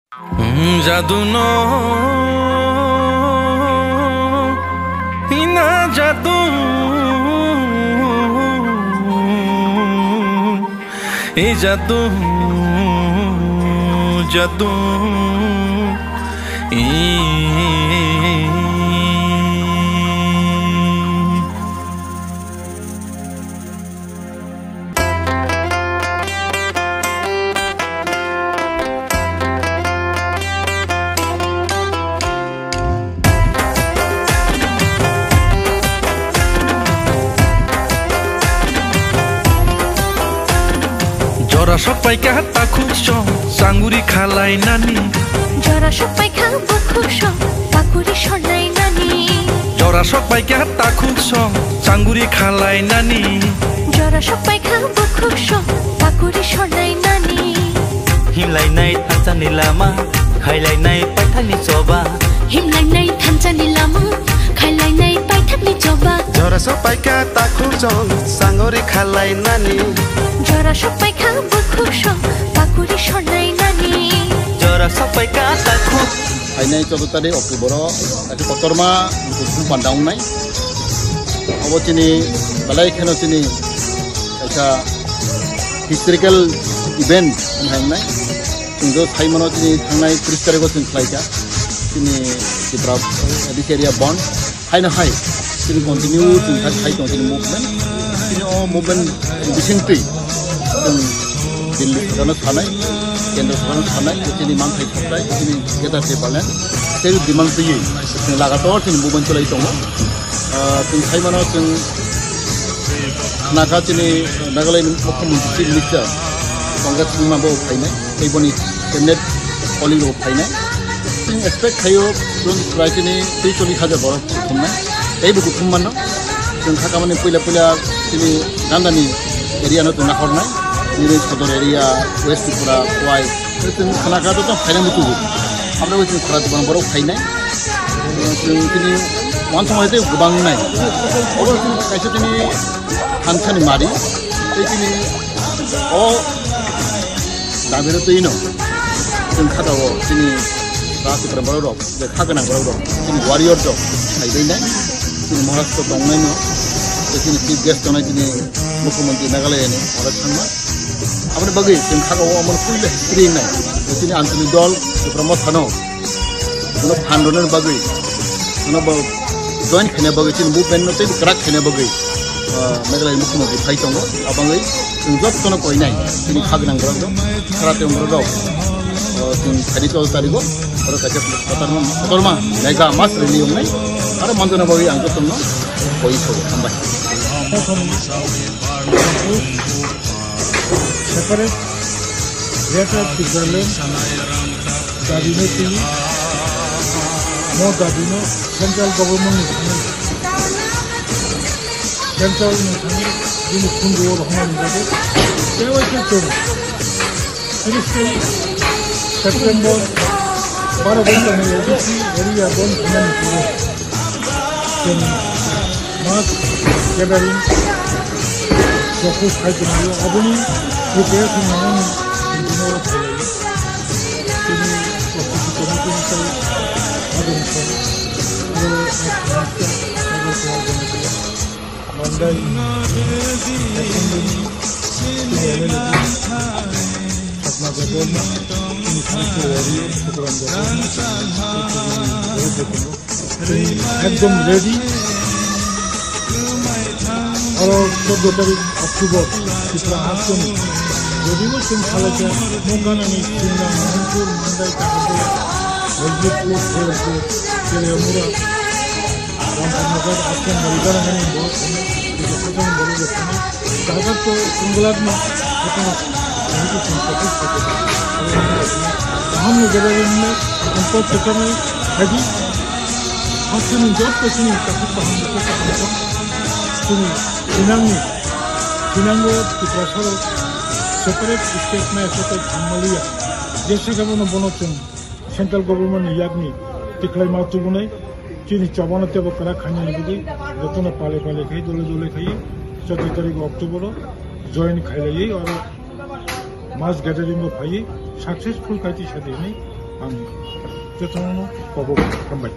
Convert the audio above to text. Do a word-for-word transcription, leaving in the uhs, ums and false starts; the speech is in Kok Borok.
Jadu no, ina jadu, e jadu, jadu, e. Jora sok paikha takhuk song, sanguri khalai nani. Jora sok paikha bukhuk song, pakuri sonai nani. Jora sok paikha takhuk song, sanguri khalai nani. Jora sok paikha bukhuk song, pakuri sonai nani. Himlainai thansa ni lama, khailainai paithak ni choba. Himlainai thansa ni lama, khailainai paithak ni choba. Jora sok paikha takhuk song, sanguri khalai nani. Jora sok paikha bukhuk song, pakuri sonai nani. Jora sok paikha takhuk. Phainai choudo tarik October o kaisa kotorma bukhuk panda wngnai. Abo chini belai kheno chini kaisa historical event wng hai wngnai. Chwng do sai mano chini thangnai tris tarikh o chwng khlai kha chini Tripura A D C area bandh. Haino hai, chini continue chwng thak khai tong chini movement. Chini o movement bisingtwi chwng Delhi sorkarno sanai, Kendra sorkarno sanai, chini manthai thoktai, chini Greater Tipraland tei demand twiwi chwng lagator chini movement cholai tongo. Ah, chwng sai mano chwng khna kha chini Meghalaya ni Mukhyamantri Chief Minister Conrad Sangma bo phainai, tei boni cabinet colleague rok phainai. Chwng expect khaio, chwng prai chini tei chollish hajar borok kuthumnai. Teibo kuthum mano. Chwng kha kamani puila puila chini gandani area no chwng naharnai. Nini Sodor area, West Tripura, Khowai. Chwng khna kha joto phainai muchungo. Aboni chwng khara dukhan borok phainai. Chwng chini uansukma hai tei kwbang wngnai. Oro chwng kaisa chini thansani mari. Tei chini o Dabiro twi no chwng kha tongo chini Tripura borok rok, je kha gwnang borok rok, chini warrior rok phai bai nai, chini Maharashtra tongnai no, je chini chief guest tongnai chini Mukhyamantri Meghalaya ni Conrad Sangma. Aboni bagwi chwng kha tongo omo puila history nai, je chini Anchalik dol Tripura Motha no Bono phan rwna bagwi, bono bo join khaina bagwi, chini movement no tei kwrak khaina bagwi, ah, Meghalaya Mukhyamantri phai tongo. Abangwi chwng jotono koinai, chini kha gwnang borok rok, khara tong borok rok, ah, chwng phaidi chol tarigo, oro kaisa kotorma, kotorma mega mass rally wngnai, aro manjona bagwi ang jotono koi sobo. Hambai. Separate Greater Tipraland dabi no twi, mo dabi no central government ni thani, central ni thani bini phungo o rohorna ni bagwi tei waisa chwng tris September baro ghonta ni A D C area bandh khainani pore. Chwng mass gathering propose khai tonglaio, aboni preparation nangnai chwng tini oro phailaiyo. Chini opposition committee ni tei aboni song aro Mandai assembly ni chini M L A Satma Debbarma, chini Kharikpur warrior Sukuram Debbarma, ekdom ready. Aro choudo tarik October Tripura Hasteni. Jodibo chwng salaikha Moganani, Simla, Mohanpur, Mandai, Kathardala, Hojpur, Khairpur, Teliamura, Ramnagar, Aslam, Baliganani borok thangwi, Tripura Hasteni borok rok thangwi. Jaga to wngwlakma, jotono kaham khe chwng practice khaikha. Kaham ni gathering wngmai, ang kok kwcharnai khaidi. Hasteni joto chini takhuk kaham bukhuk kaham khe chini thinangni, thinango Tiprasarok separate state nai separate thangmaliya. Jesa khe bono, bono chwng Central government ni yakni tikhlai ma tubunai, chini chobano tebo kwrak khainani bidi, jotono pale pale khai, dole dole khai, choudo tarik October o join khailaiwi oro mass gathering o phaiwi successful khai tisa di hinwi Ang jotono kobo hambai.